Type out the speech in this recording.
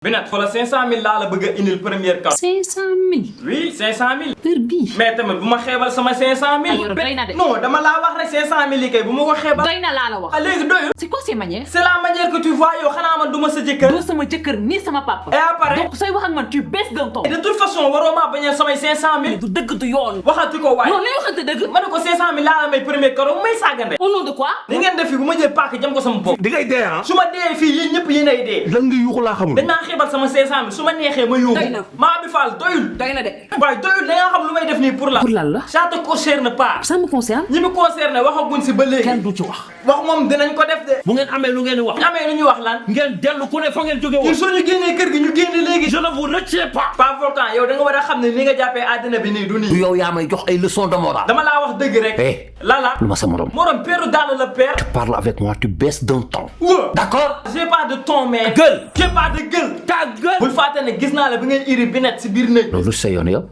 Binette xoolal 500000 laa la bëgg a indil première cadeau. 500000. oui 500000. heure bii. mais tamit bu ma xeebal sama 500000. aywa doy na de. non dama laa wax rek 500000 yi kay bu ma ko xeebal. doy na laa la wax. ah léegi doyul. c'est quoi ces manières. c'est la manière que tu vois yow xanaa man du ma sa jëkkër. doo sama jëkkër ni sama papa. et après donc sooy wax ak man tu baisses d'un ton. de toute façon waroo maa bañ a samay 500000. du dëgg du yoon. waxati ko waay. non li waxante dëgg. ma ne ko 500000 laa la may premier cadeau may sàggande. au nom de quoi. li ngeen def fii bu ma jël paak jam ko sama bopp. di ngay dee ah. su ma dee fii yéen ñëpp yéen ay dee. lan nga yuuxu laa xamul. dañ maa xeebal sama 500000 su ma neexee ma yóbbu. doy na maa bi faal doyul. doy na de. waaye doyul da nga xam lu may def nii pour la. pour lan la. ça te concerne pas. ça me concerne. ñi mu concerné waxaguñ si ba léegi. kenn du ci wax. wax moom dinañ ko def de. bu ngeen amee lu ngeen di wax. amee lu ñu wax lan. ngeen dellu ku ne fa ngeen jóge ñun woon. soo ñu génnee kër gi ñu génne léegi. je ne vous retiens pas. Pape Volcan yow da nga war a xam ne ni nga jàppee àddina bi nii du du nii. yow yaa may jox ay leçons de morale. dama laa wax dëgg rek. Eh. Lala. lu ma sa morom. morom peeru daal la peer. Parle avec moi, tu baisses d'un ton. wa. D'accord? j'ai pas de ton mais. Gueule. j'ai pas de gueule. Ta gueule. bul fàtte ne gis naa la bi ngay iri Binette si biir néeg. loolu sa yoon yow.